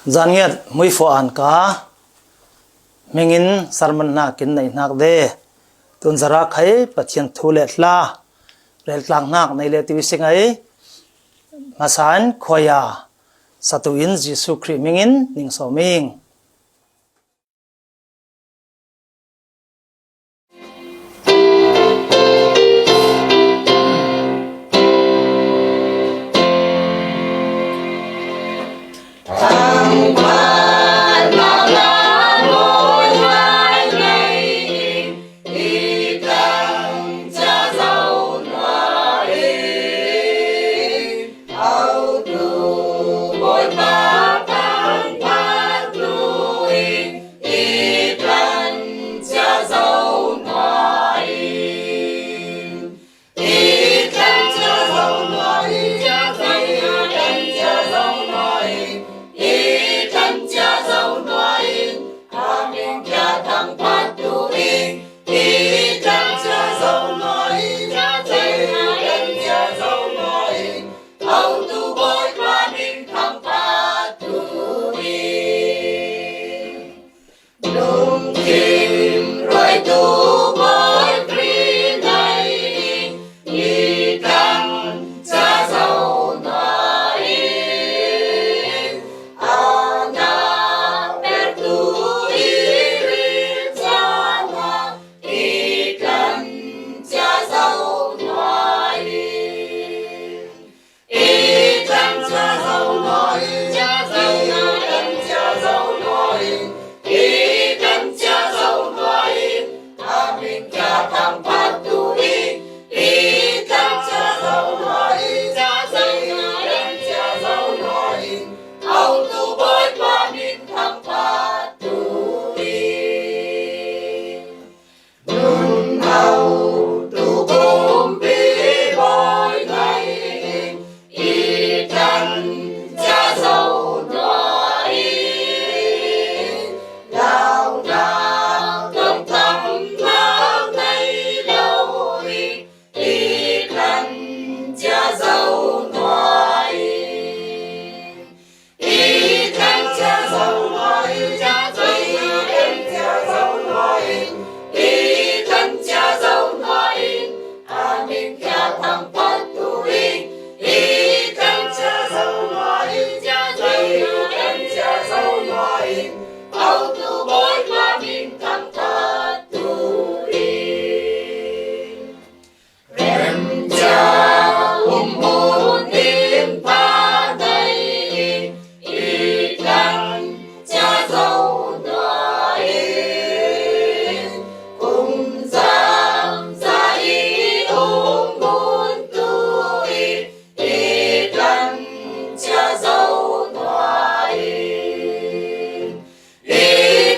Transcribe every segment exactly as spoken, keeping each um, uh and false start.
Zan ngiat muifo an ka hmingin sermon hnakin nei hnak de. Tun zarak hei Pathian thu le tla reltlak hnak nei le tu i si ngei. Hmasa in khuaya satu in Jesuh Khrih hmingin ning sawm ing. Lungkim ruaitu bawi ri nei, i tlang cia zo nuai in, a na pertu i ri cia na, i tlang cia zo nuai in. I tlang cia zo nuai in, cia zo nuai in, i tlang cia zo nuai in, a hming kia thangphat tu in, i tlang cia zo nuai in, cia zo nuai in, cia zo nuai in, a hotu Bawipa hming thangphat tu in. Nun hotu kumpi bawi nei in, i tlang cia zo nuai in, launak tuamtuam nei lo in, i tlang cia zo nuai in. I tlang cia zo nuai in, i tlang cia zo nuai in, i tlang cia zo nuai in, a hming kia thangphat tu in, i tlang cia zo nuai in, i tlang cia zo nuai in, a hotu Bawipa hming thangphat tu in. Remcia um hun in pha nei in, i tlang cia zo nuai in, kum zamza i um hun tu in, i tlang cia zo nuai in. I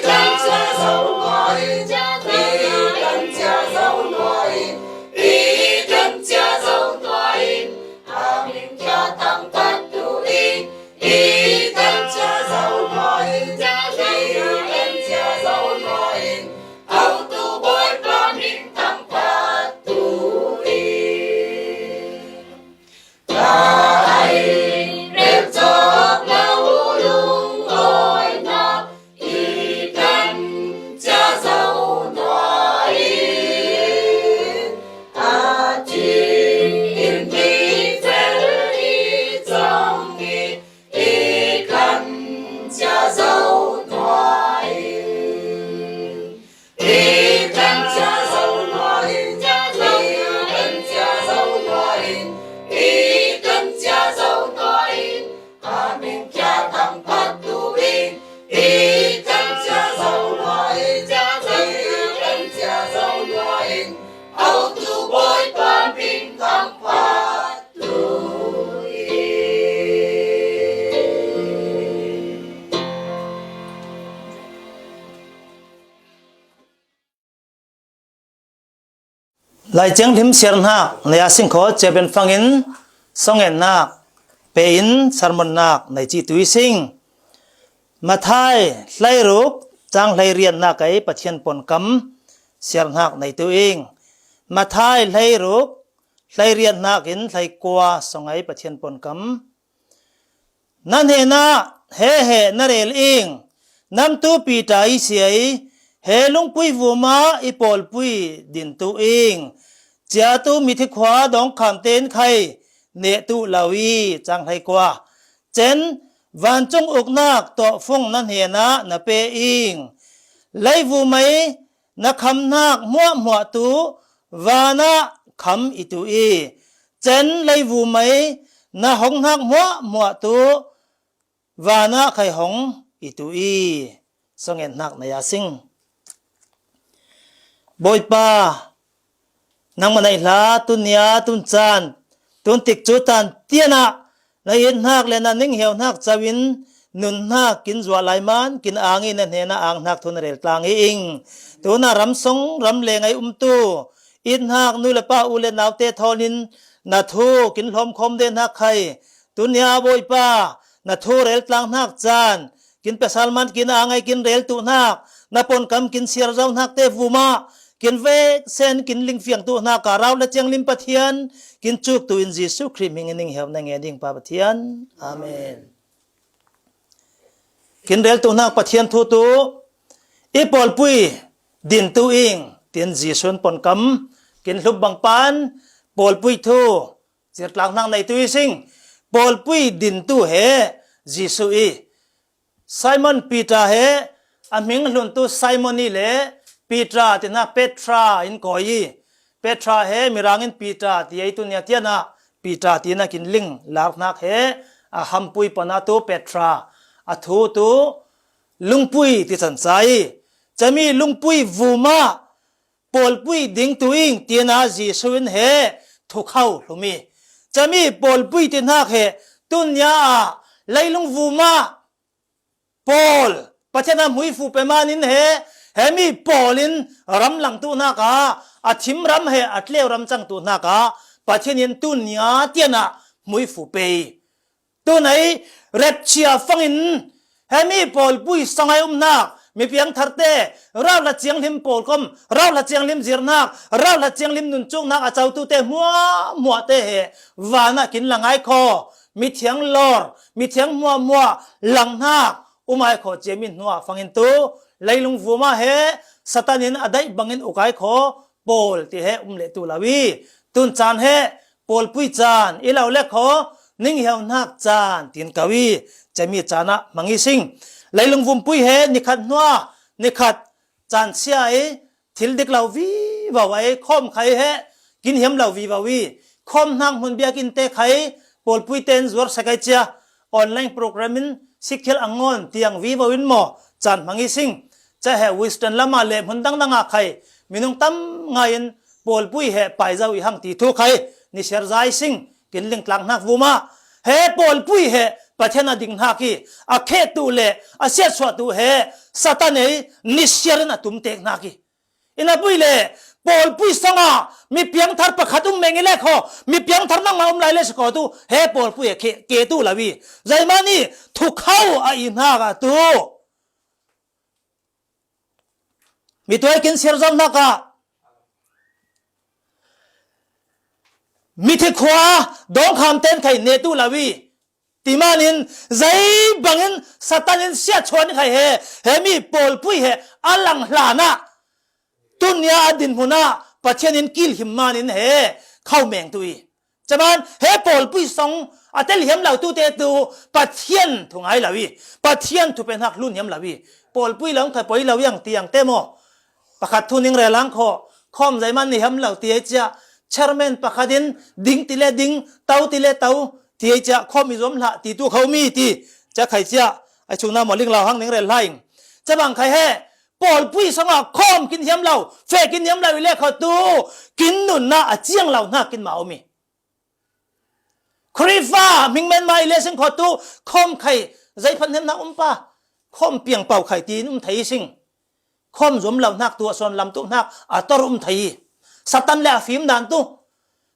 tlang cia zo nuai in, i tlang cia zo nuai in, i tlang cia zo nuai in, a hming kia thangphat tu in, i tlang cia zo nuai in, i tlang cia zo nuai in, a hotu Bawipa hming thangphat tu in. Ka ai rep cawk lo lungawinak i tlang cia zo nuai in, a cin in mi fel i cawng i, i tlang cia zo nuai in. I tlang cia zo nuai in, i tlang cia zo nuai in, i tlang cia zo nuai in, a hming kia thangphat tu in, i tlang cia zo nuai in, i tlang cia zo nuai in, a hotu Bawipa hming thangphat tu in. Lai Thianghlim siarnak nei a sing kho cia ben fangin songennak pe in sermonnak nei cih tu i sing. Matthai hleiruk cang hleiriatnak ei Pathian pawnkam siarnak nei tu ing. Matthai hleiruk hleiriatnak in hleikua song ei Pathian pawnkam. Na hnenah he he na rel ing. Nang tu Peter i sia i, he lungpui vuma i pawlpui din tu ing. Cia tu mithi khua dawngkham ten khai neh tu lo i cang hlei kua. Cen vancung uknak tawh fung na hnena na pe ing. Lei vumai na khamnak hmuahhmuah tu vana kham i tu i. Cen lei vumai na honghnak hmuahhmuah tu vana khai hong i tu i. Songenhnak na ya sing. Bawipa, nangmah na i hla, tunia, tun caan, tun tik cu tan tianah na it hnak le na ning hiau hnak cawin nun hnak kin zuah lai man, kin ang i na hnena ang hnak thu na rel tlang i ing. Tuna ram song ram le ngai umtu it hnak nu le pa u le naute thawnin na thu kin hlawm khawm de hnak khai. Tunia Bawipa, na thu rel tlang hnak caan, kin pasal man kin a ngai kin rel tu hnak, na pawnkam kin siar zo hnak te vumah, kin vek sen kin lingfiang tu hnak a rau le cianglim Pathian, kin cuk tu in Jesuh Khrih hming in ning hiau na nge ding Pa Pathian. Amen. Kin rel tu hnak Pathian thu tu, i pawlpui din tu ing, tin Jesuh in pawnkam, kin hlup bang pan, pawlpui thu, zirtlang hnak nei tu i sing, pawlpui din tu he Jesuh i. Simon Peter he a hming hlun tu Simon i le Peter ti hna Petra in kawi i. Petra he mirang in Peter ti ei tu nia tianah Peter ti na kin ling lak hnak he a hampui pana tu Petra a thu tu lungpui ti can ca i. Cami lungpui vumah pawlpui ding tu ing tiana Jesuh in he thukho hlum i. Cami pawlpui ti hnak he tunia ah leilung vumah pawl Pathian a hmuifu pe man in he, hemi pawl in ram lang tu hnak ah, a thim ram he a tleu ram cang tu hnak ah, Pathian in tunia tianah hmuifu pe i. Tunei repchia fangin hemi pawlpui sangai um hnak, mi piangtharte, rauhla cianghlim pawlkom, rauhla cianghlim zir hnak, rauhla cianghlim nuncuk hnak a cautu te hmuahhmuah te he vanah kin la ngai kho, mithiang lawr, mithiang hmuahhmuah lang hnak, um ai kho cia mi hnuah fangin tu, leilung vumah he Satan in a daih bangin ukai kho, pawl ti he um leh tu lo i, tun caan he pawlpui caan i lo le kho, ning hiau hnak caan tin ko i, cami caan ah hmang i sing. Leilung vumpui he nikhat hnuah, nikhat caan sia i, thil dik lo vivo ai khawm khai he, kin hiam lo vivo i, khawm hnak hmun biakinn te khai, pawlpui ten zuar sak ai cia, online program in sikhial a ngawn tiang vivo in maw, caan hmang i sing. Ca he Western lamah le hmun dangdang ah khai, minung tam ngai in pawlpui he pai zo i hang ti thu khai, ni siar zai sing, kin lingtlang hnak vumah. He pawlpui he Pathian a ding hnak i, a khehtu le a siatsuahtu he Satan ei ni siar in a tumtek hnak i. Ina pui le, pawlpui sangah mi piangthar pakhat um meng i le kho, mi piangthar nangmah um lai le si kho tu, he pawlpui he ke, ke tu lo i. Zeimani thukho a i hnak ah tu. Mi tuai kin siar zam hnak ah. Mithi khua dawngkham ten khai ne tu lo i. Ti manin zei bangin Satan in siatsuan khai he, he mi pawlpui he a lang hlanah tunia a dinhmun ah Pathian in kilhim manin he kho meng tu i. Caman he pawlpui song a tel hiam lo tu te tu Pathian thu ngai lo i, Pathian thu pen hak hlun hiam lo i, pawlpui lo khai poi lo i ang ti ang te maw? Pakhat thu ning rel ang kho, khawm zeiman ni hiam lo ti ai cia, chairman pakhat in ding ti le ding, tau ti le tau, ti ai cia, khawm i zuam hlah ti tu kho mi ti, cia khai cia, ai chung na maw ling lo hang ning rel hla ing. Cabang khai he, pawlpui sangah khawm kin hiam lo, feh kin hiam lo i le kho tu, kin nunna a ciang lo hna kin ma um i. Khrifa hmingmen mai le sing kho tu, khawm khai, zei phan hnem hnak um pa, khawm piang pau khai tiin um thei sing. Khawm zuam lo hnak tu, a suan lam tu hnak, a tor um thei. Satan le a fim dan tu.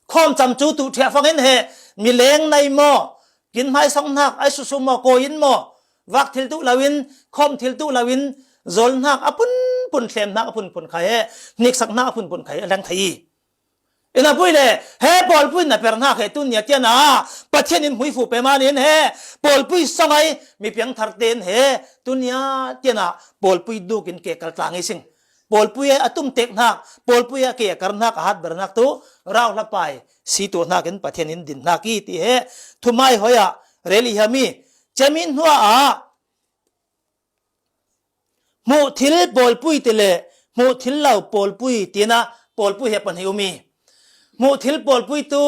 Khawm cam cu tu thiah fangin he, mi leng nei maw, kin hmai song hnak, ai susu maw, kawi in maw, vak thil tu lo in, khawm thil tu lo in, zol hnak, a pun pun thlem hnak, a pun pun khai he, hniksak hnak, a pun pun khai, a leng thei. Ina pui le, he pawlpui na per hnak he tunia tiana Pathian in hmuifu pe manin he pawlpui sangai mi piangthar ten he tunia tiana pawlpui dukin ke kal tlang i sing. Pawlpui a tumtek hnak, pawlpui a ke kar hnak, a hat ber hnak tu rauhlapai si tu hnakin Pathian in din hnak i ti he thumai hoi ah rel i hiam i, cemi hnuah ah hmuh thil pawlpui ti le hmuh thil lo pawlpui tina pawlpui he pahnih um i, hmuh thil pawlpui tu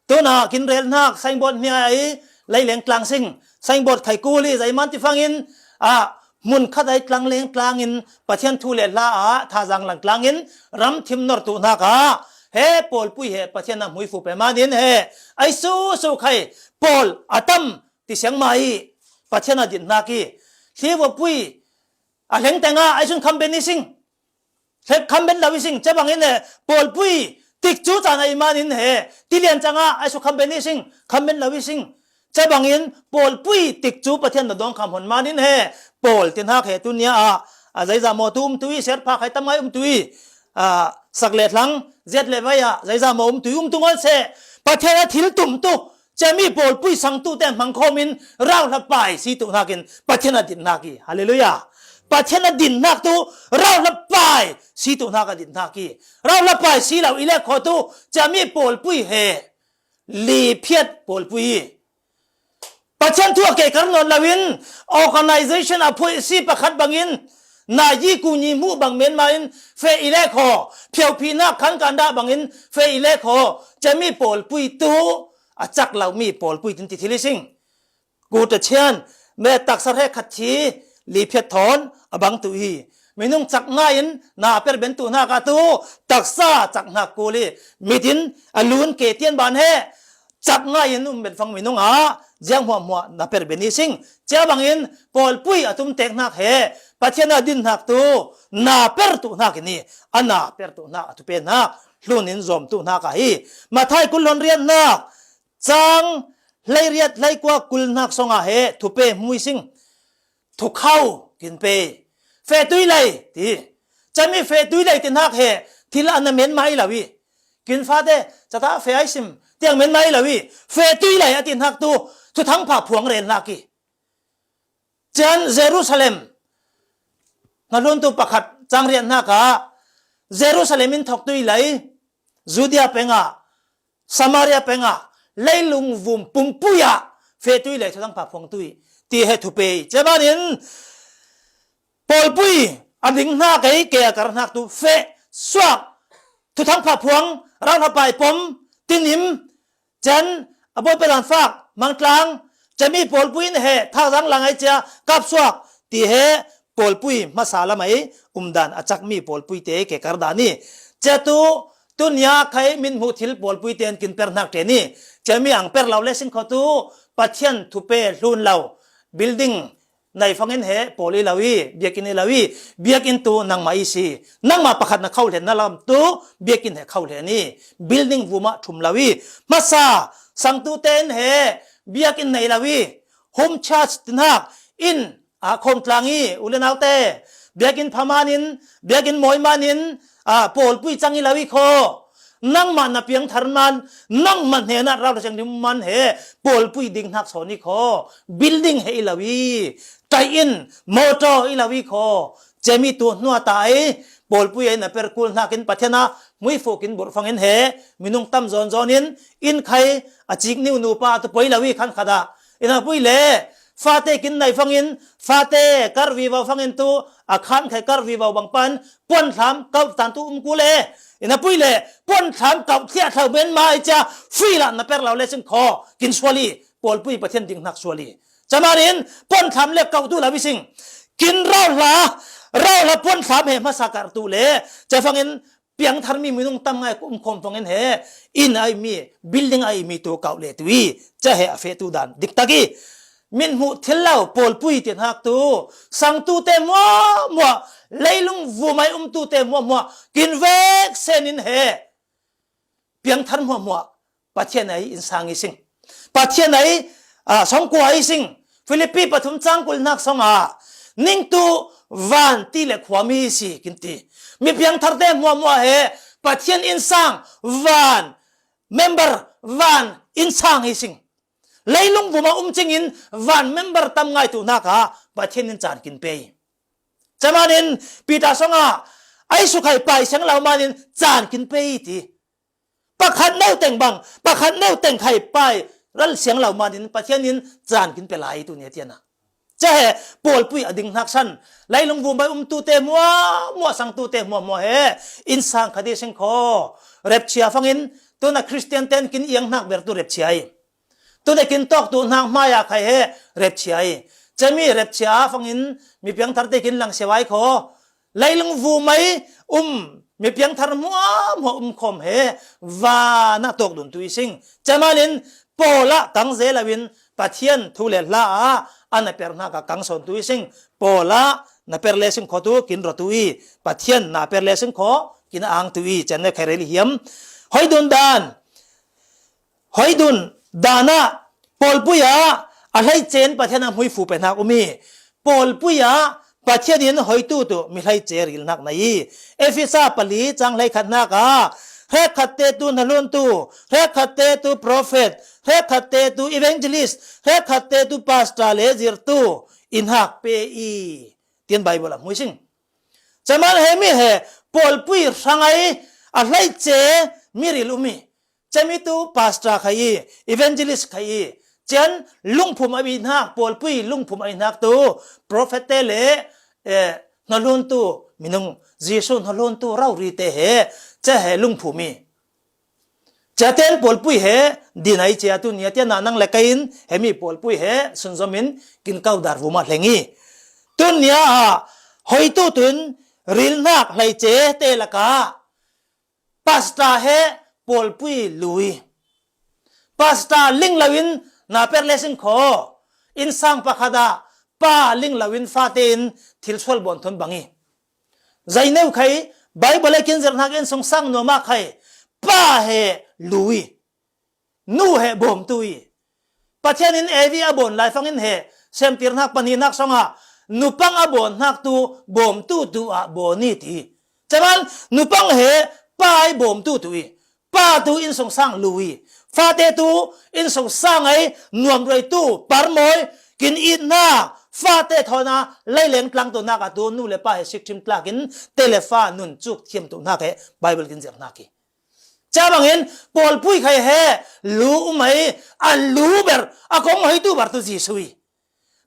tuna kin rel hnak signboard hnia i lei leng tlang sing, signboard khai kul i zeiman ti fangin a hmun khat ai tlang leng tlangin Pathian thu le hla ah thazang lang tlangin ram thim nor tu hnak ah he pawlpui he Pathian a hmuifu pe manin he ai su su khai pawl a tam ti siang ma i Pathian a din hnak i hlivuapui a hleng tengah ai sun kham ben i sing. Hlek kham ben lo i sing, ca bangin eh, pawlpui tik cu caan a i manin he tilian cangah ai su kham ben i sing, kham ben lo i sing. Ca bangin pawlpui tik cu Pathian na dawng kham hon manin he pawl ti hnak he tunia ah a zeiza maw tu um tu i, serpha khai tam ngai um tu i, a sak le thlang, zet le vai ah zeiza maw um tu i, um tu ngawn seh, Pathian a thil tum tu cemi pawlpui sangtu te hmang khawmin rauhlapai si tu hnakin Pathian a din hnak i. Halleluiah. Pathian a din hnak tu rauhlapai si tu hnak a din hnak i. Rauhlapai si lo i le khaw tu cemi pawlpui he liphiat pawlpui i. Pathian thu a ke kar nawn loin organization a phuih si pakhat bangin na yi ku ni hmuh bang menma in fe i le khaw, phiauphihnak khan kan dah bangin fe i le khaw, cemi pawlpui tu a cak lo mi pawlpui tin ti thil i sing. Kuta chian me taksa he khat thi liphiat thawn a bang tu hi. Minung cak ngai in na per ben tu hnak ah tu taksa cak hnak kul i mitin a lun ke tian ban he cak ngai in um ben fang minung ah ziang hmuahhmuah na per ben i sing. Cia bangin pawlpui a tumtek hnak he Pathian a din hnak tu na per tu hnak in i a na per tu hnak a thupe hnak hlun in zawm tu hnak a hi. Mathai kul hlon riat hnak cang hleiriat hleikua kul hnak song ah he thupe hmui sing. Thukhau kin pe. Fetui lei ti. Cami fetui lei ti hnak he thil a na men mai lo i. Kin fate cata fe ai sim tiang men mai lo i. Fetui lei a ti hnak tu thuthang pha phuang rel hnak i. Cian Jerusalem na hlun tu pakhat cang riat hnak ah Jerusalem in thoktui lei Judea peng ah Samaria peng ah leilung vum pumpui ah fetui lei thuthang pha phuang tui ti he thupe i. Cia banin pawlpui a ding hna kei ke a kar hnak tu feh suak thuthang pha phuang rauhlapai pom tinim cen a bawi pelan fak mangtlang cemi pawlpui in he thazang lang ai cia kap suak ti he pawlpui hmasa lam ai umdan a cakmi pawlpui te ke kar dan i. Cia tu tunia khai min hmuh thil pawlpui te an kin per hnak te ni. Cemi ang per lo le sing kho tu Pathian thupe hlun lo building nai fangin he pawl i lo i, biakinn i lo i, biakinn tu nangmah i si. Nangmah pakhat na kho hlen na lam tu biakinn he kho hlen i, building vumah thum lo i. Hmasa sangtu te in he biakinn nei lo i, home church ti hnak in a khawm tlang i, u le naute, biakinn pha manin, biakinn mawi manin a pawlpui cang i lo i kho. Nangmah na piangthar man, nangmah hnenah rauhla cenglim man he pawlpui ding hnak sawn i kho. Building he i lo i, tai in motor i lo i kho. Cemi tu hnuah ta ei pawlpui ei na per kul hnakin Pathian a hmuifuk in burhfangin he minung tam zawnzawn in inn khai a cik niu nupa tu poi lo i khan khat ah ina pui le fate kin nai fangin fate kar vivo fangin tu a khan khai kar vivo bang pan puan thlam kauh tan tu um kul e. Ina pui le puan thlam kauh thliah thlau men mai cia fui lah na per lo le cin khaw kin sual i pawlpui Pathian ding hnak sual i. Camanin puan thlam le kauh tu lo i sing kin rauhla rauhla puan thlam he hmasa kar tu le cefangin piangthar mi minung tam ngai um khawm fangin he inn ai mi building ai mi tu kauh le tu i ca he a feh tu dan diktak i min hmuh thil lo pawlpui ti hnak tu sangtu te muahmuah leilung vumai um tu te muahmuah kin vek sen in he piangthar muahmuah Pathian ai in sang i sing. Pathian ai a songkua i sing. Filipi pathum cangkul hnak song ah ningtu van ti le khuami si kin ti. Mi piangthar te muahmuah he Pathian innsang, van member, van innsang hi sing. Leilung vuma um cingin van member tam ngai tu naka Pathian in caan kin pe hi. Camanin Peter songa ai sukhai pai siang lo manin caan kin pe hi ti. Pakhat neu teng bang, pakhat neu teng khai pai ral siang lo manin Pathian in caan kin pe lai tu ni tiana. Ca he pawlpui a ding hnak san, leilung vumbai um tute mua mua sang tute mua mua he innsang kha di sing kho. Repchia fangin tuna Christian ten kin iang hnak ber tu repchia hi. Tuna kin tawk tu hnak hmaya khai he repchia hi. Cami repchia fangin mi piangthar te kin lang siawai kho. Leilung vumai um mi piangthar mua mua um khom he vana tawk dun tu i sing. Camanin Paula kang ze loin Pathian thu le hla a ana per hnaka kang sawn tu i sing. Paula na per le sing kho tu kin ro tu i Pathian na per le sing kho kin ang tu i chan ne khai rel hiam. Hoi dun dan. Hoi dun dana pawlpui a a hleice in Pathian a hmuifu pe hnak um hi. Pawlpui a Pathian in hoitu tu mi hleice ril hnak na hi. Efesa pali cang hleikhat hnaka hrekkhat te tu hnahlun tu, hrekkhat te tu prophet, hrekkhat te tu evangelist, hrekkhat te tu pastor le zir tu i hnak pe i tin Bible a hmui sing. Caman he mi he pawlpui hrangai a hleice mi ril um hi. Cami tu pastor khai i, evangelist khai i, cian lungphum a i hnak, pawlpui lungphum a i hnak tu, prophet te le, eh, hnahlun tu, minung Jesu hnahlun tu, rauri te he, ca he lungphum i. Ca ten pawlpui he, din a i cia tu nia tia na nang le kain, he mi pawlpui he, sunzom in, kin kau dar vuma hleng i. Tun nia a, hoitu tun, ril hnak hleice te laka, Pastor he pawlpui lui. Pastor ling loin na per le sing kho. Innsang pakhat ah pa ling loin fate in thil sual bawn thun bang i. Zaineu khai, Bible e kin zirh hnak in sungsang nuama khai, pa he lui. Nu he bawmtu i. Pathian in Evi a bawn laifangin he semtir hnak pahnih hnak songah nupang a bawn hnak tu bawmtu tu ah bawn i ti. Caman nupang he pa i bawmtu tu i. Pa tu innsungsang lui. Fate tu innsungsang ai nuamruai tu parmawi kin it hna. Fate thawn a leileng tlang tu hnak a tu nu le pa he sikthim tlak in telefa nun cuk thiam tu hnak he Bible kin zirh hnak i. Ca bangin pawlpui khai he lu um ai a lu ber a kong hoitu ber tu Jesu i.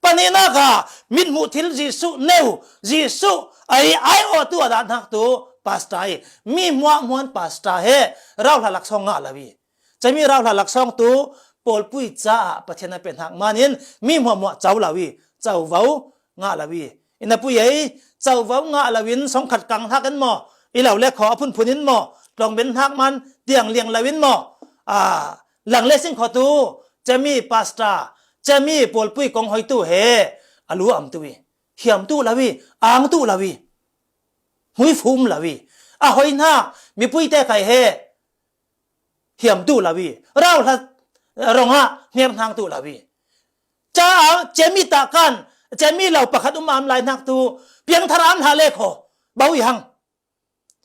Pahnih hnak a mithmuh thil Jesu neu Jesu ai ai aw tu a dah hnak tu pastor i mi hmuahhmuan pastor he rauhla laksawng ngah lo i. Cami rauhla laksawng tu pawlpui caah Pathian a pe hnak manin mi hmuahhmuah co lo i covo ngah lo i. I na pui ei, covo ngah loin songkhat kang hnak in maw, i lo le khaw a phunphun in maw, tlawng ben hnak man tiang liang lo in maw, a, lang le sing khaw tu, cami pastor, cami pawlpui kong hoitu he, a lu a am tu i, hiam tu lo i, ang tu lo i, hmuifum lo i, a hoi hnak, mipui te kai he, hiam tu lo i, rauhla rong ah hner hnang tu lo i. Ca, cemi ta kan, cemi lo pakhat um am lai hnak tu, piangthar am hla le kho, bau i hang.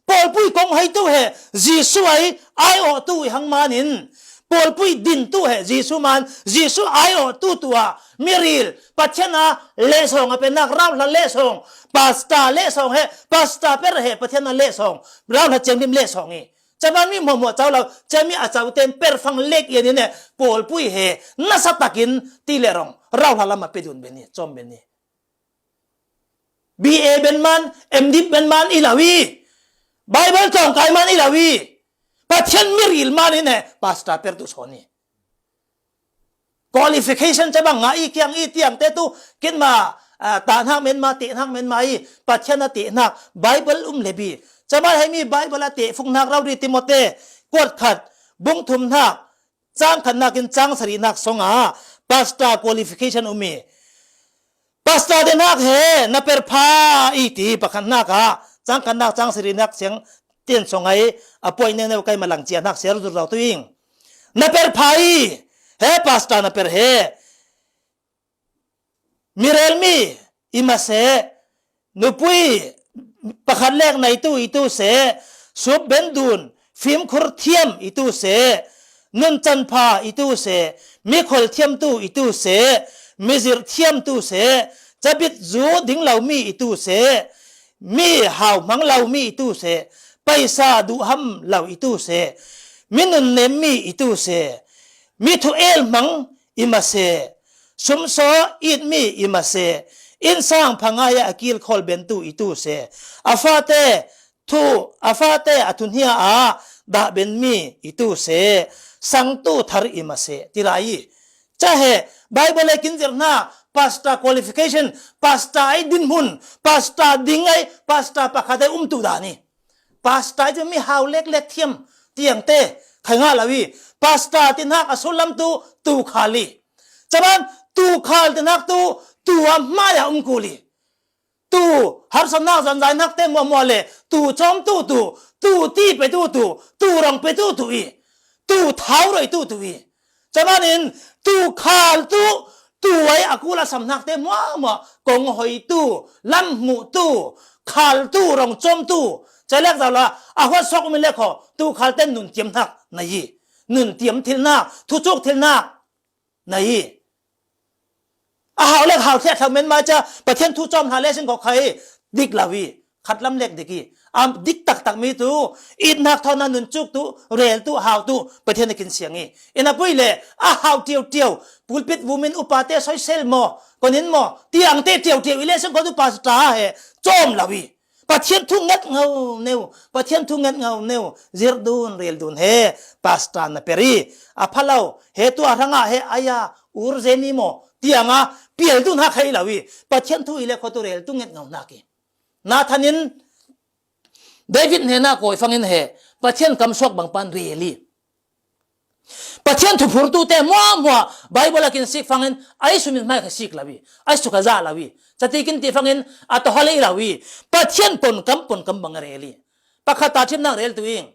Pawlpui kong hoi tu he, Jesu ai, ai aw tu i hang manin, pawlpui din tu he, Jesu man, Jesu ai aw tu tu a, miril, Pathian a lehsawng a penak, rauhla lehsawng, pasta lehsawng he, pasta per he, Pathian a lehsawng, rauhla ciangdim lehsawng i. Caman mi hmuahhmuah cau lo, cami a cau ten perfang lek ian in e, pawlpui he, nasa takin ti le rong, rauhla lam a pe dun ben i, cawm ben i. B A ben man, M Div ben man i lo i. Bible tlawngkai man i lo i. Pathian miril man in e, pasta per tu sawn i. Qualification ca bang nga i kiang i tiang te tu kin ma, ah, ta hnak men ma, teh hnak men ma i, Pathian a teh hnak, Bible um le bi. Ca ma hei mi Bible a teh fuk hnak rau ri Timote, kuat khat, bung thum hnak, cang khat hnak in cang sari hnak song a, pastor qualification um i. Pastor te hnak he, na per pha i ti pakhat hnak ah, cang khat hnak cang sari hnak siang tin song ai, a puai neu neu kai malang cia hnak siar zur zau tu ing. Na per pha i, he pastor na per he. Mirel mi, i ma se, nupui, pakhat lek nai tu i tu se, sup bendun, fimkhur thiam i tu seh, nuncan pha i tu seh, mikhol thiamtu i tu seh, mizirh thiamtu seh, cabit zu ding lo mi i tu seh, mi hau hmang lo mi i tu seh, paisa duhham lo i tu seh, mi nunnem mi i tu seh, mi thu el hmang i ma seh, sumsaw it mi i ma seh, innsang pha ngai-a a kilkhawl bentu i tu seh, a fate thu, a fate a thuhnia-ah dah ben mi i tu seh, sangtu thar i ma seh, ti lai hi. Ca he, Bible e kin zirh hna, pastor qualification, pastor ai dinhmun, pastor ding ai, pastor pakhat ai umtu dan hi. Pastor ai cu mi hau leklek thiam tiangte khai ngah lo hi. Pastor ti hnak a sullam tu, tu khal hi. Caban, tu khal ti hnak tu, tu a hmai-ah um kul hi. Tu harsatnak zanzai hnak te muahmuah le, tu cawmtu tu, tu ti petu tu, tu rang petu tu i, tu thau roi tu tu i. Caman in tu khal tu, tu ai a kul a sam hnak te muahmuah, kong hoi tu, lam hmuh tu, khal tu, rong cawm tu, ca lek zau la, a huat sawk um in le kho, tu khal te nun tiam hnak na i, nun tiam thil hnak, thucuk thil hnak, na hi. A hau lek hau thliah thlau men ma ca Pathian thu cawm hna le sin kho khai dik lo hi. Khat lam lek dik hi. Am dik taktak mi tu, it hnak thawn a nun cuk tu, rel tu, hau tu, Pathian a kin siang hi. Ina pui le, a hau ṭiau ṭiau, pulpit vumin upa te soisel maw, konin maw, tiang te ṭiau ṭiau i le sin kho tu pastor he, cawm lo hi. Pathian thu nget ngo neu, Pathian thu nget ngo neu, zirh dun, rel dun he, pastor na per i, a pha lo, he tu a hrangah he, aya, ur zeni maw, tianga, pial dun ha khai lo i, Pathian thu i le kho tu rel tu nget ngo nak i. Nathan in David hnena kawi fangin he, Pathian kamsuak bang pan rel i. Pathian thuphurtu te muahmuah Bible a kin sik fangin ai sumin hmai kha sik lo i, ai su kha za lo i. Cati kin ti fangin a to hal i lo i. Pathian ponkam ponkam bang a rel i. Pakhat ta thimnak rel tu ing.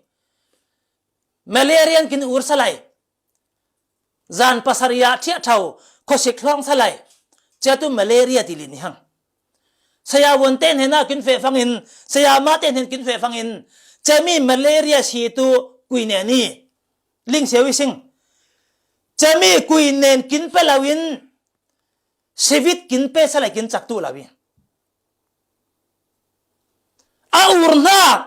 Malaria in kin ur salai. Zan pasarih ah thiah thau, khosik hlawng salai. Cia tu malaria ti lin i hang. Saya vuan te hnena kin feh fangin, saya ma te hnen kin feh fangin, cemi malaria si tu kui nen i, ling siau i sing. Cemi kui nen kin pe lo in, sivit kin pe salai kin cak tu lo i. A ur hna,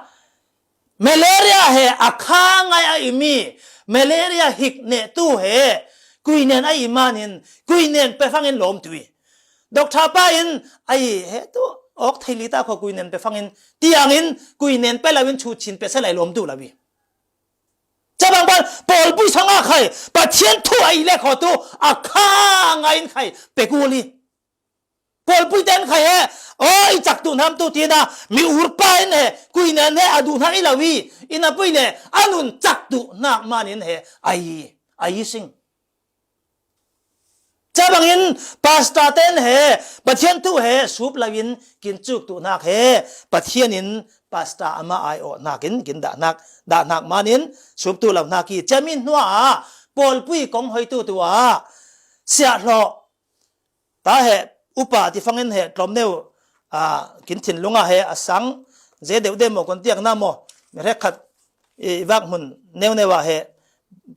malaria he a kha ngai a i mi, malaria hik neh tu he, kui nen a i manin, kui nen pe fangin lawm tu i. Doctor pa in, ai, he tu, awk thei li ta kho kui nen pe fangin, tiangin, kui nen pe lo in chu chin pe salai lawm tu lo i. Cabang pan, pawlpui sangah khai, Pathian thu a i le kho tu, a kha ngai in khai, pe kul i. Pawlpui ten khai he, aw, i cak tu hnam tu tina, mi ur pa in he, kui nen he, a duh hna i lo i, ina pui le, a nun cak tu hnak manin he, a i, a i sing. Cabangin pastor ten he, Pathian thu he, sup lo in kin cuk tu hnak he, Pathian in pastor ama ai aw hnakin kin dah hnak, dah hnak manin sup tu lo hnak i, cemi hnuah, pawlpui kong hoi tu tu ah, siah hlawh, ta he, upa ti fangin he, tlawm neu, a, kin thinlung ah he, a sang, ze deuh deuh maw, kon tiak na maw, mi hrek khat, i, i vak hmun neu neu ah he,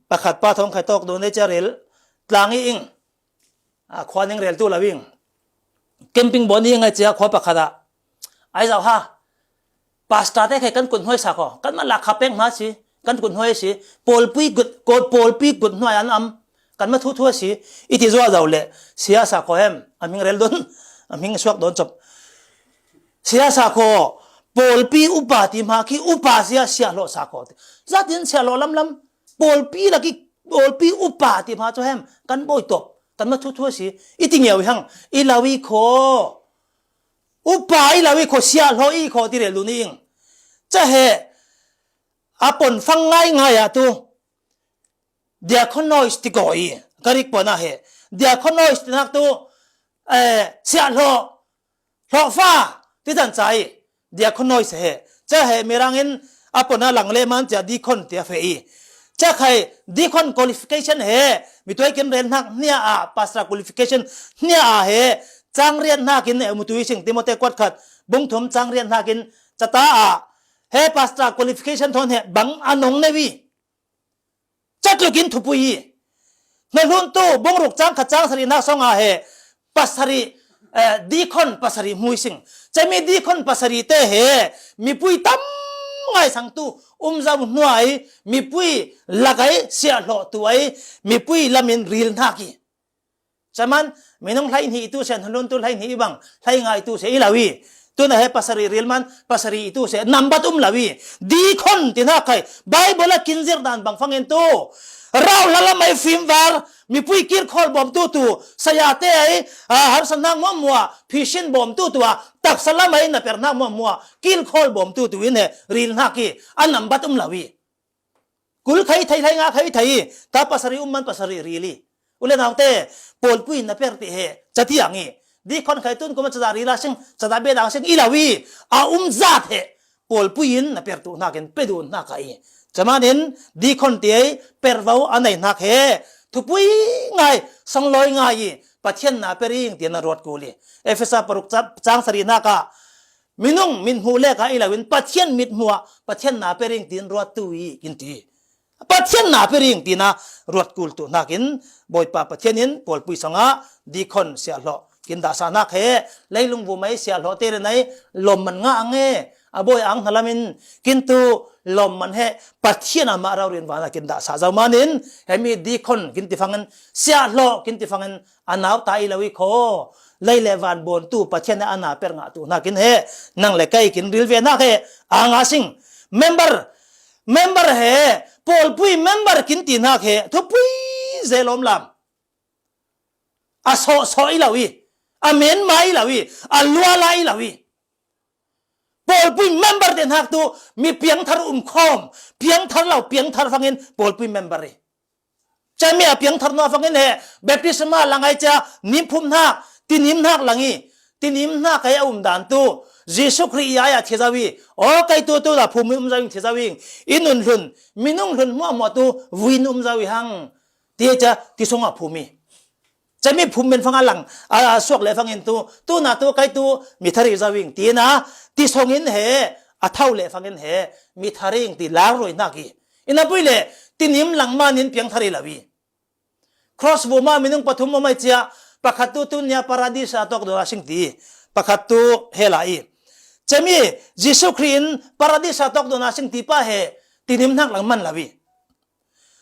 pakhat pa thawng khai tawk dun le cia rel, tlang i ing, a, khua ning rel tu lo ing. Camping bawn i ing ai cia khua pakhat ah, ai zau ha, pastor te khai kan kut hnuai sa kho, kan ma lak kha pek hma si, kan kut hnuai si, pawlpui kut, ko-, pawlpui kut hnuai an am, kan ma thu thu a si, i ti zuah zo le, sia sa kho hem, a hming rel don, a hming suak don cop. Sia sa kho, pawlpi upa ti hma khi upa sia, sia hlawh sa kho. Zatin sia hlawh lamlam, pawlpi laki, pawlpi upa ti hma cu hem, kan bawi tawp, kan ma thu thu a si, i ti ngiau i hang, i lau i kho. Upa i lau i kho, sia hlawh i kho ti rel dun i ing. Ca he, a pon fang ngai ngai ah tu, diakonos ti ko i, Greek pon ah he, diakonos ti nak tu, eh, sia hlawh, hlawhfa, ti tan ca i, diakonos he, ca he, mirang in a pon a lang le man cia deacon ti a feh i. Ca khai, deacon qualification he, mi tuai kin rel hnak hnia ah, pastor qualification hnia ah he, cang riat hnakin e mutu i sing, Timote kuat khat, bung thum cang riat hnakin, cata ah, He pastor qualification thawn he bang a nong neu i. Catlukin thupui i. Hnahluntu bung ruk cang khat cang sarihnak song ah he pasarih, eh, deacon pasarih hmui sing. Cemi deacon pasarih te he mipui tam ngai sangtu um zau hnuai, mipui lakai siahhlawh tu ai, mipui lamin ril hnak i. Caman, minung hlei hnih i tu se, hnahluntu hlei hnih i bang, hlei nga i tu se i lo i. Tuna he pasarih ril man, pasarih i tu se, nambat um lo i. Deacon ti hnak khai, Bible a kin zir dan bang fangin tu. Rau hlalam ai fimvar, mipui kilkhawl bawmtu tu, sayate ai, ah, harsatnak muahmuah, phisin bawmtu tu a, taksa lam ai na perhnak muahmuah, kilkhawl bawmtu tu in he, ril hnak i, a nambat um lo i. Kul khai thei, hlei nga khai thei, ta pasarih um man pasarih ril i. U le naute, pawlpui na per ti he, catiang i. Deacon khai tun kuma cadah rila sing, cadah bedang sing, i lo i, a um zat he, pawlpui in na per tu hnakin, pe duh hnak a i. Camanin, deacon ti ei, pervo a nei hnak he, thupui ngai, sanglawi ngai i, Pathian na per ing ti na ruat kul i. Efesa paruk ca-, cang sarih hnak ah, minung mithmuh lek ah i lo in Pathian mithmuh ah Pathian na pe ring tin ruat tu i kin ti. Pathian na pe ring tina ruat kul tu hnakin Bawipa Pathian in pawlpui sangah deacon siahhlawh kin dahsa hnak he leilung vumai siahhlawh te le nai lawmman ngah ang e a bawi ang hnalam in kin tu lawmman he Pathian amah rau rin vana kin dahsa zo manin hemi deacon kin ti fangin siahhlawh kin ti fangin a nau ta i lo i khaw, lei le van bawn tu Pathian he a na per ngah tu hnakin he, nang le kai kin ril ve hnak he, a nga sing, member, member he, pawlpui member kin ti hnak he, thupui ze lawm lam. A sawh sawh i lo i, a menma i lo i, a luala i lo i. Pawlpui member te hnak tu mi piangthar um khawm, piangthar lo, piangthar fangin pawlpui member i. Cami a piangthar hnu fangin he, baptisma lang ai cia, nim phum hnak, tinim hnak lang i, tinim hnak ai a um dan tu, Jesuh Khrih i ai a thi zo i, aw kai tu tu la phum i um zo i thi zo i, i nun hlun, minung hlun hmuahhmuah tu, vui in um zo i hang, ti cia, ti sung a phum i. Cami phum men fang a lang, a, a suak le fangin tu, tu na tu kai tu, mi thar i zo i, ti na, ti sung in he, a thau le fangin he, mi thar i, ti lar roi hnak i. Ina pui le, tinim lang manin piangthar i lo i. Cross vuma minung pathum um ai cia, pakhat tu tu nia paradis a tawk dona sing ti, pakhat tu hela i. Cami, Jesuh Khrih in paradis a tawk dona sing ti pa he, tinim hnak lang man lo i.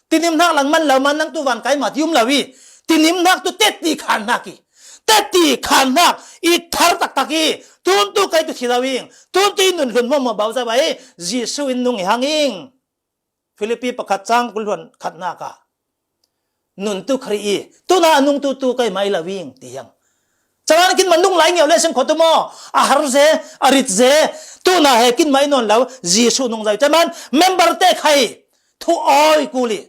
Tinim hnak lang man lo man nang tu van kai ma ti um lo i. Tinim hnak tu teti khan hnak i. Teti khan hnak i thar taktak i. Tun tu kai tu thi lo i. Tun tu i nun hlun hmuahhmuah bau za bai. Jesuh in nung i hang ing. Filipi pakhat cang kul hluan khatnak ah, nun tu Khrih i, tuna a nung tu tu keimah i lo ing, ti hiang. Caman kin man nung lai ngeu le sing kho tu maw, a har ze, a rit ze, tuna he kin mah i nawn lo, Jesuh nung zai. Caman member te khai thu awi kul i.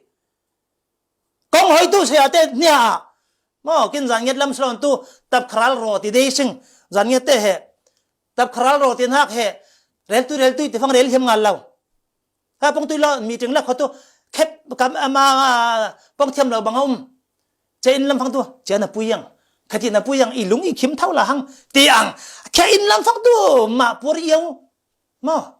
Kong hoi tu saya te nia ah, maw, kin zan nget lam salon tu, tap kharal ro ti dei sing, zan nget te he, tap kharal ro ti hnak he, rel tu, rel tu, ti fang rel hiam ngal lo. Ha pong tui lo, meeting la kho tu, khep kam ama, ama, pong thiam lo bang a um. Cia inn lam fang tu, cia na pui yang. Khati na pui yang, i lung i khim thau la hang. Ti ang, khia inn lam fang tu, ma pur iau. Maw.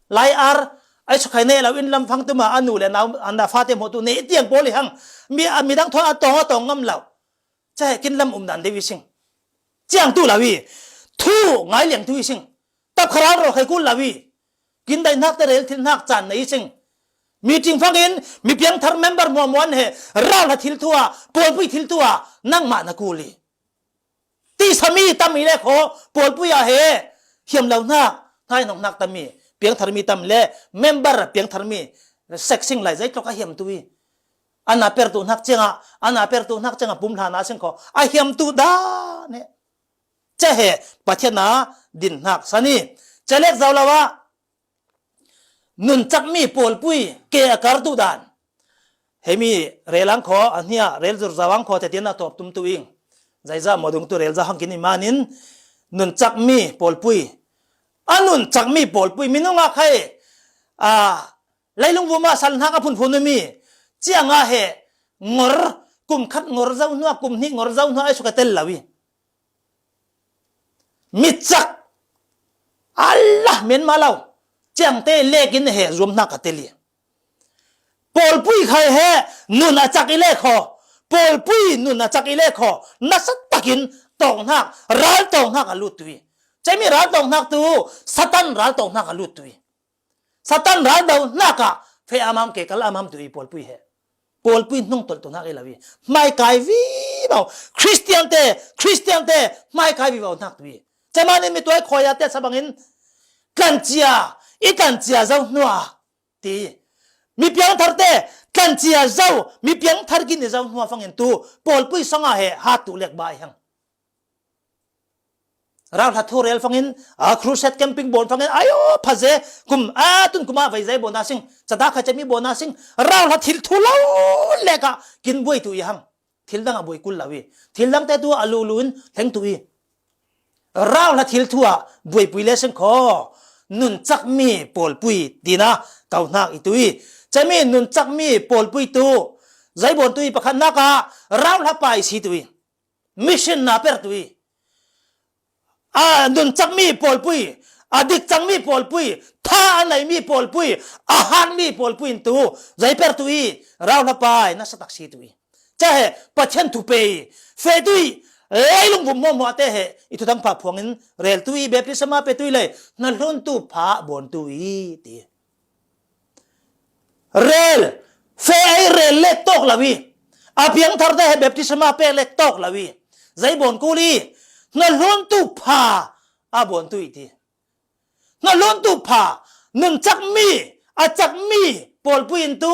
Lai ar, ai sukhai ne lo inn lam fang tu ma, anu le nau, anda fate mo tu, ne tiang poli hang. Mi, a mi dang thua atong, atong ngam lo. Cia he kin lam um dan deuh i sing. Ciang tu lo i. Thu ngai liang tu i sing. Tap kharal ro khai kul lo i. Kin dai hnak te rel thil hnak caan na i sing. Meeting fangin mi piangthar member muamuan he. Ralha thil thu a, pawlpui thil thu a, nangmah na kul i. Tisa mi tam i le kho, pawlpui a he. Hiam lo hnak, hnai nong hnak tam i. Piangthar mi tam le, member piangthar mi. Seksing lai zai tlok a hiam tu i. Ana pertu hnak ciangah, ana pertu hnak ciangah pum hlan a sing kho. A hiamtu dan he. Cia he, Pathian a din hnak sani. Cia lek zau lo ah, nuncakmi pawlpui, ke a kartu dan. Hemi rel ang kho, a hnia rel zur zau ang kho, te tian a tawp tum tu ing. Zaiza modung tu rel zau hang kin i manin, nuncakmi pawlpui. A nuncakmi pawlpui, minung a khai, a, leilung vuma sal hnak a phunphun mi, ciang a he, ngor, kum khat ngor zau hnuah, kum hnih ngor zau hnuah, ai suka tel lo i. Mitcak, Allah, men ma lo. ciangte lekin he zuamhnak a tel i, pawlpui khai he nun a cak i lek haw, pawlpui nun a cak i lek haw, nasa takin tawnghnak, ral tawnghnak a lut tu i, cemi ral tawnghnak tu Satan ral tawnghnak a lut tu i, Satan ral tawnghnak ah fe amam ke kal amam tu i pawlpui he. Pawlpui hnung tolh tu hnak i lo i, hmaikai vivo, Khristian te, Khristian te hmaikai vivo hnak tu i, cemanin mituai khawi a te sabangin tlancia, i tlancia zo hnuah ti, mi piangthar te tlancia zo, mi piangthar gin i zo hnuah fangin tu pawlpui sanga he hat tu lek ba i hang. Rauhla thu rel fangin, a, crusade camping bawn fangin, ayo, phaze, kum, a, tun kuma veizai bawn a sing, cata kha cemi bawn a sing, rauhla thil thu lo leka kin buai tu i hang. Thil dang a buai kul lo i, thil dang te tu a lulu in thleng tu i, rauhla thil thu a buaipui le sing khaw, nun cakmi pawlpui tina kau hnak i tu i, cemi nun cakmi pawlpui tu, zai bawn tu i pakhatnak ah rauhla pai si tu i, mission na per tu i, a nun cakmi pawlpui, a dik cangmi pawlpui, tha a neimi pawlpui, a hanmi pawlpui in tu zai per tu i, rauhla pai nasa tak si tu i, ca he Pathian thu pe i, fe tu i, leilung vum hmuahhmuah te he i thuthang pha phuangin rel tu i, baptisma pe tu i le, hnahluntu pha bawn tu i ti. Rel, fe ei rel lek tawk lo i, a piangthar te he baptisma pek lek tawk lo i, zai bawn kul i, hnahluntu pha a bawn tu i ti. Hnahluntu pha, nun cakmi, a cakmi pawlpui in tu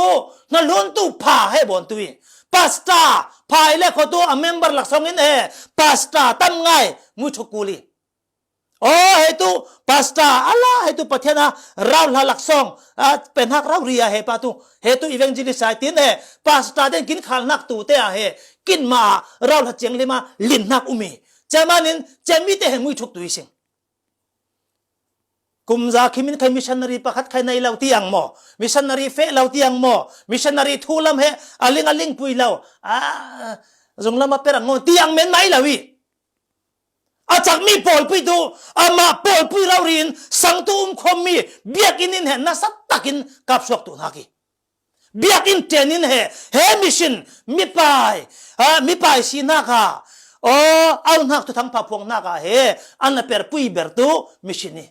hnahluntu pha he bawn tu i, pasta pha i lek khaw tu a member laksawng in he pasta tam ngai ngui thuk kul i. Aw, hei tu pasta a la, hei tu Pathian a rauhla laksawng, a, penhak rauhri a he pa tu, hei tu evangelist a tin he, pasta ten kin khalnak tu te a he, kin ma rauhla ciang lima linhnak um i. Cemanin, cemi te he ngui thuk tu i sing. Kumza khimin khai missionary pakhat khai nei lo tiang maw, missionary feh lo tiang maw, missionary thu lam he a ling a ling pui lo, a, zung lam a perang ngawn tiang men mai lo i. A cakmi pawlpui tu, amah pawlpui rori in sangtu um khawmmi biakinn in he nasa takin kapsuak tu hnak i. Biakinn ṭen in he, he mission, mipai, a, mipai sinak a, aw, auhnak thuthang pha phuangnak a he, an a perpui ber tu mission i.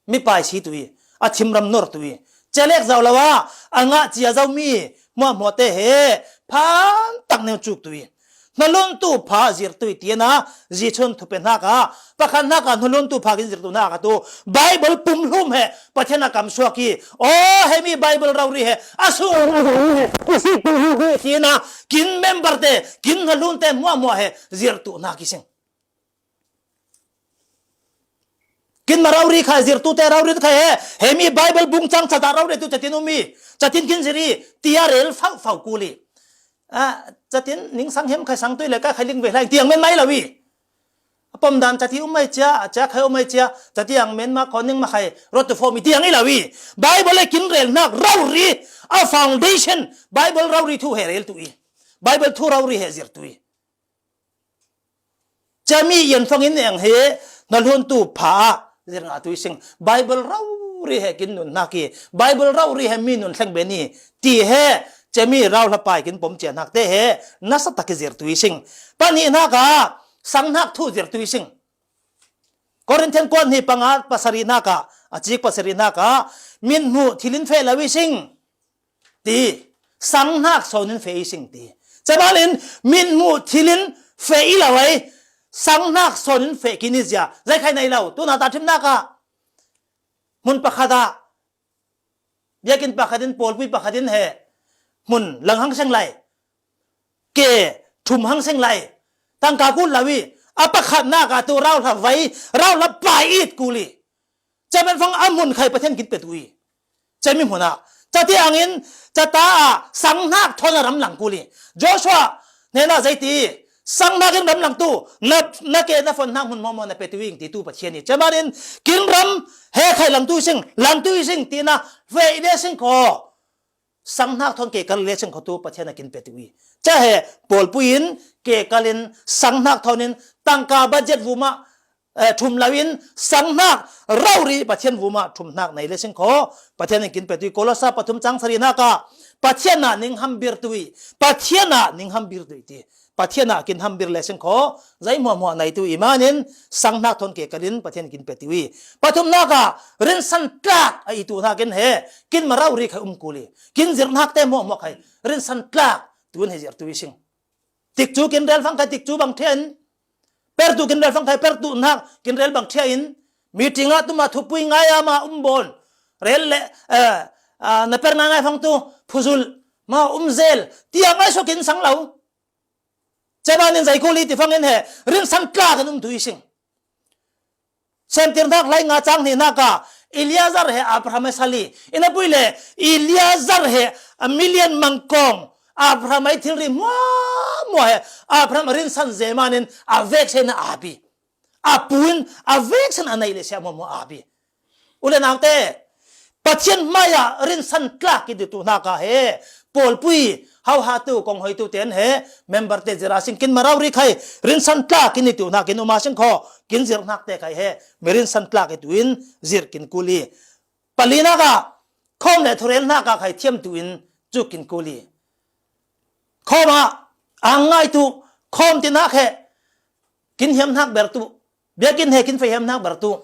Mipai si tu i, a thimram nor tu i, celek zau lo a, a ngah cia zomi hmuahhmuah te he, phan tak neu cuk tu i. Hnahluntu pha zirtu i tiana, zichun thupe hnak a, pakhat hnak a hnahluntu pha kin zirtu hnak a tu, Bible pumhlum he, Pathian a kamsuak i, aw, hemi Bible rori he, a su, tiana, kin member te, kin hnahlun te hmuahhmuah he, zirtu hnak i sing. Kin ma rori khai zirtu te rori khai he, hemi Bible bung cang cata rori tu catin umi, catin kin ziri, tia rel fau fau kuli. A, catin ning sang hem khai sang tui le ka khai ling ve hlai tiang men mai lo i. A pom dan cati um mai cia, a cia khai um mai cia, cati ang men ma kho ning ma khai rot tu fo mi tiang i lo i. Bible e kin rel nak rori, a foundation, Bible rori thu he rel tu i. Bible thu rori he zir tu i. Cemi ian fangin eng he, hnahluntu pha a, zir nga tu i sing. Bible rori he kin nun hnak i, Bible rori he mi nun thleng ben i, ti he, cemi rau hlapai kin pom cia hnak te he, nasa tak i zir tu i sing. Pahnih hnak a, sang hnak thu zir tu i sing. Korintian kuan hnih panga pasari hnak a, a cik pasari hnak a, min hmuh thil in feh lo i sing. Ti, sang hnak sawn in feh i sing ti. Cabalin, min hmuh thil in feh i lo ei, sang hnak sawn in feh kin i zia. Zai khai nei lo, tuna ta thim hnak a. Hmun pakhat a, biakinn pakhat in, pawlpui pakhat in he, hmun lang hang seng lai. Ke, thum hang seng lai. Tangka kul lo i, a pakhat hnak a tu rau hla vai, rau hla pai it kul i. Camen fang a hmun khai Pathian kin pet ui. Cami hmun ah. Cati angin, cata ah, sang hnak thawn a ram lang kul i. Joshua, hnena zei ti, sang hnak in ram lang tu, na, na ke na fon hnak hmun mawmaw na pet ui ti tu Pathian i. Camanin, kin ram he khai lang tu sing, lang tu sing, tina, ve i le sing ko. Sang hnak thawn ke kal le sing ko tu Pathian a kin pet ui. Ca he, pawlpui in, ke kal in, sang hnak thawn in, tangka budget vuma, eh, thum lo in sanghnak rori Pathian vumah thumhnak nei le sing kho. Pathian in kin pe tui Kolosa pathum cang sari hnak ah Pathian ah ning hambir tui, Pathian ah ning hambir tui ti. Pathian ah kin hambir le sing kho. Zei hmuahhmuah nei tu i manin sanghnak thawn ke kalin Pathian kin pe tui. Pathumhnak ah rinsan tlak a i tu hnak in he kin ma rori khai um kuli. Kin zirhnak te hmuahhmuah khai rinsan tlak tun he zir tui sing. Tikcu kin rel fang khai tikcu bang thian. Pertu kin rel fang khai pertu hnak kin rel bang thian. Meeting ah tuma thupui ngai ama um bon. Rel le, eh, ah, na per ngai ngai fang tu phuzul ma um zel. Tiang ai so kin sang lo. Ceban in zei kuli ti fang in he rinsan tlak in um tui sing. Semtirnak hlei nga cang hnihnak ah Eleazar he Abraham he sali. Ina pui le Eleazar he a million mangkong Abraham ai thilri hmuahhmuah he Abraham a rinsan zemanin a veksen a api. A puin a veksen a nei le sia hmuahhmuah api. U le naute, Pathian hmaiah rinsan tlak i ti tu hnak ah he pawlpui hauhatu kong hoitu ten he member te zira sing kin ma rori khai rinsan tlak in i tu hnak in uma sing kho kin zirhnak te khai he mi rinsan tlak i tu in zir kin kuli. Palinak ah khawm le thurel hnak ah khai thiam tu in cuk kin kuli. Khawm ah ang ngai tu khawm tinak he kin hiam hnak ber tu biakin he kin fei hiam hnak ber tu.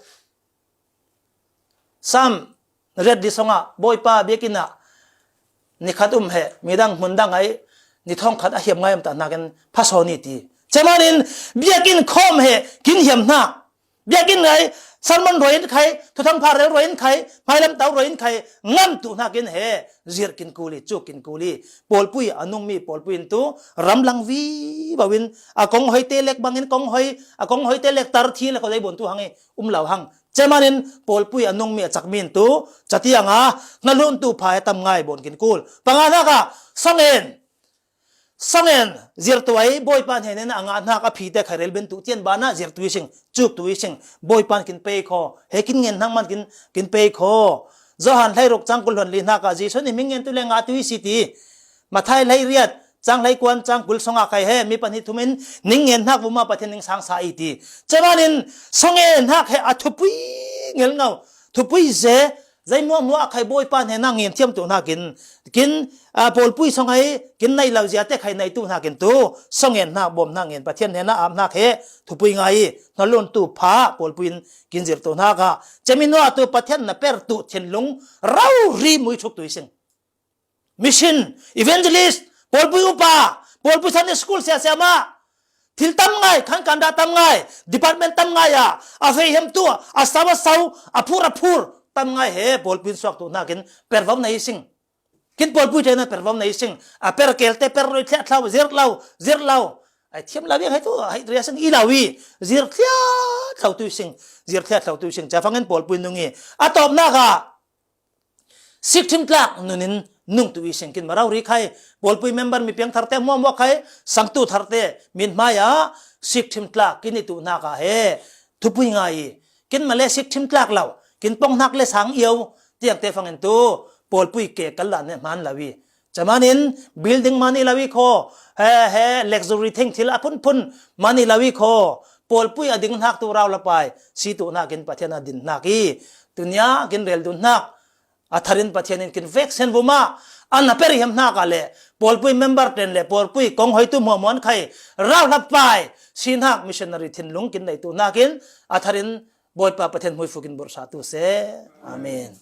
Sam red di song ah Bawipa biakin ah ni khat um he midang hmun dang ai ni thong khat a hiam ngai am ta hnakin phasaw ni ti. Cemanin biakin khawm he kin hiam hnak. Biakin ngai sermon ruai in khai, thuthang pha rel ruai in khai, hmailam tau ruai in khai, ngam tu hnakin he zir kin kuli, cuk kin kuli. Pawlpui a nungmi pawlpui in tu ramlang vivo in a kong hoi te lek bangin kong hoi, a kong hoi te lek tar thi le ko dei bon tu hang i um lo hang. Cemanin pawlpui a nungmi a cakmi in tu catiang a na lun tu pha he tam ngai bon kin kul. Panga hnak ah song en Song en, zirtu ai Bawipa hnen in a ngah hnak a phite khairel ben tu tian banah zirtu i sing, cuktu i sing, Bawipa kin pei kho, he kin ngen hnak man kin, kin pei kho. Johan hleiruk cang kul hluan li hnak ah Jesuh nih mi ngen tu le ngah tu i si ti. Mathai hleiriat, cang hleikuan, cang kul song ah khai he, mi pahnih thum in ning ngen hnak vuma Pathian ning sang sa i ti. Cemanin, song en hnak he a thupui ngelngau, thupui ze, zei muahmuah a khai Bawipa hnenah ngen thiam tu hnakin, kin, ah, pawlpui song ai, kin nei lo zia te khai nei tu hnakin tu, song en hnak, bawm hnak ngen, Pathian hnenah ap hnak he, thupui ngai i, hnolun tu pha, pawlpui in kin zir tu hnak ah, cemi nuah tu Pathian na per tu thinlung, rori mui thuk tu i sing. Mission, evangelist, pawlpui upa, pawlpui Sunday school sia sia mah, thil tam ngai, khan kan dah tam ngai, department tam ngai ah, a fei hiam tu, a sau a sau, a phur a phur, tam ngai he, pawlpui in suak tu hnakin, pervom na i sing. Kin pawlpui te na pervom na i sing, a per kel te per roi thliah thlau, zir lo, zir lo. Ai thiam lo i hai tu, hai ria sing i lo i, zir thliah thlau tu i sing, zir thliah thlau tu i sing, ca fangin pawlpui nung i, a tawp hnak ah, sikthim tlak nun in nung tu i sing kin ma rori khai, pawlpui member mi piang tharte muahmuah khai, sangtu tharte min hmai ah sikthim tlak kin i tu hnak ah he, thupui ngai i, kin ma le sikthim tlak lo, kin pong hnak le sang iau, tiang te fangin tu, pawlpui ke kal la ne hman lo i. Cemanin building mani lo i kho, he, he, luxury thing thil a phunphun mani lo i kho, pawlpui a ding hnak tu rau la pai, si tu hnakin Pathian a din hnak i, tunia kin rel dun hnak, a tharin Pathian in kin veksen vuma, an a per hiam hnak ah le, pawlpui member ten le, pawlpui kong hoitu muahmuah an khai, rau hlap pai, si hnak missionary thinlung kin nei tu hnakin, a tharin Bawipa Pathian hmuifu kin bursa tu se. Amen.